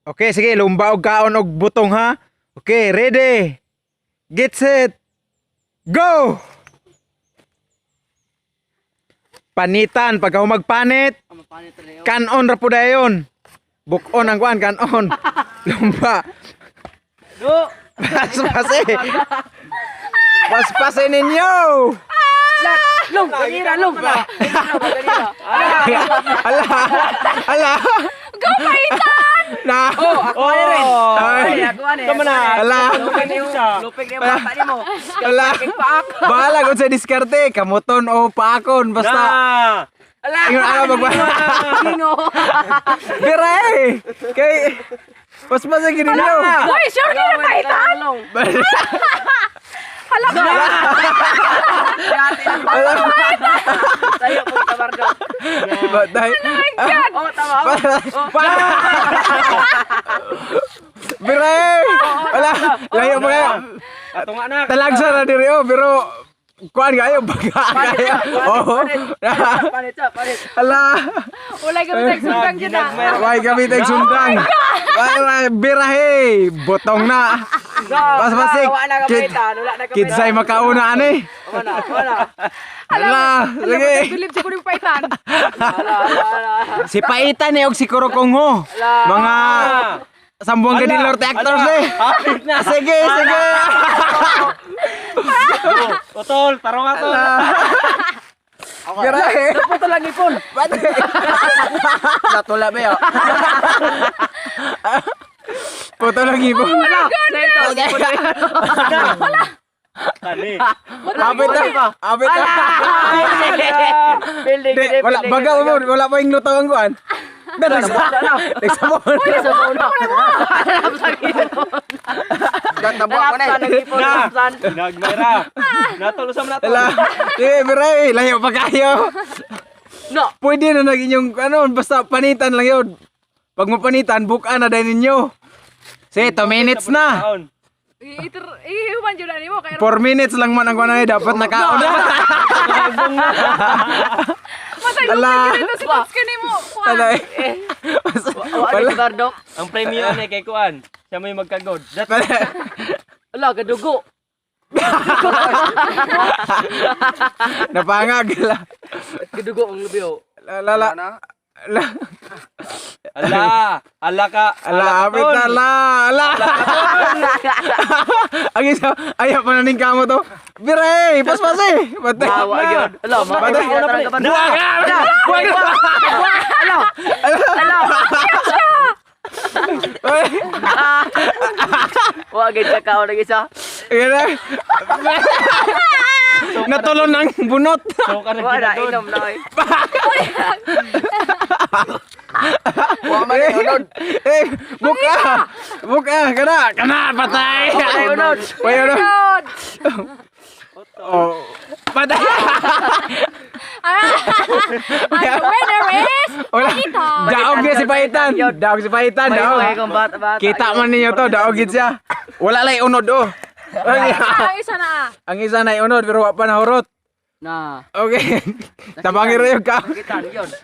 Okay, sige, lumba og kaon og butong ha. Okay, ready. Get set. Go! Panitan pagka humagpanit, Mapanit talaga. kanon ra po dayon. Bukon ang kuan, kanon. Lumba. Do. Paspase. Paspase ninyo. Long, ganira, long. Ganira. Ala. Ala. Go, paitan! Na. Oh, ako ani rin. Ay. Ako ani. Tama na. Ala. Lupig ni Lupig ni bata nimo. Ala. Paak. Bahala kung sa diskarte, kamuton o paakon basta. Na! Ala. Ingon ala magba. Gingo. Bira eh. Kay paspase gid ninyo. Uy, sure ka na paitan? Long. Hala ka! Ala. Tayo po tabardo. Batay. God! Oh, tama. Bira eh. Wala. Layo mo kayo. Ato nga na. Talagsa na diri oh, pero kuan kayo baga kayo. Oh. Panit sa, panit. Ala. Wala kami nagsundang dyan ah. Way kami tag sundang. Wala birahe, botong na. Paspasik. Wala na Kid, kapaitan, wala na kapaitan. kidsay makauna ani. Wala, wala. Ala, sige. Bilib sa kuning paitan. Wala, wala. Si Paitan eh og si Kurokongho. Mga Sambuanga del Norte actors eh. Hapit na. Sige, sige. Utol, tarong ato. Birahe. Puto lang ipon. Natula ba yo? Puto lang ibo. Wala. Na ito. Kani. Apit na. Apit na. Building, Di, wala baga mo, wala pa yung lutaw ang kuan. Nagsabon. Na. Nagmayra. Natol usam na to. Ala. Sige, birahe, layo pa kayo. No. Pwede na naging yung ano, basta panitan lang yun. Pag mapanitan, buka na din ninyo. Sige, 2 minutes na. Taon. Ihuman dyan na nimo. Kaya 4 minutes lang man ang kuan na dapat nakaon na. matay Ala. lupig dito si Tots ka nimo. Kuan. Ala. Wala Bardo. Ang premyo ani kay kuan. Siya may magkagod. That Wala gadugo. Napangag la. Gadugo ang lubiyo. La la la. La Ala, ala ka. ala apit na la ala. Ang isa ayaw pa na ning kamo to. Bire, paspase. Batay. Bawa gyud. Ala, Batay. ma. Buwag! Buwag! Ala. Ala. Ay, Wa gid ka kaon ang isa. ayan na. Natulon ng bunot. So ka Wa na nagginagod. inom na oy. Wa man unod. Eh, buka. Buka kana, kana patay. Patay unod. Patay unod. God! Oh. Patay. And the winner is Wala. Paitan. Daog niya si Paitan. Daog si Paitan, May daog. may kong bata bata. Kita man ninyo to, daog gid siya. Wala lay unod oh. Ang isa na ah. Ang isa na unod pero wa pa nahurot. Na. Okay. Tabangin ra yung ka. Kita yun.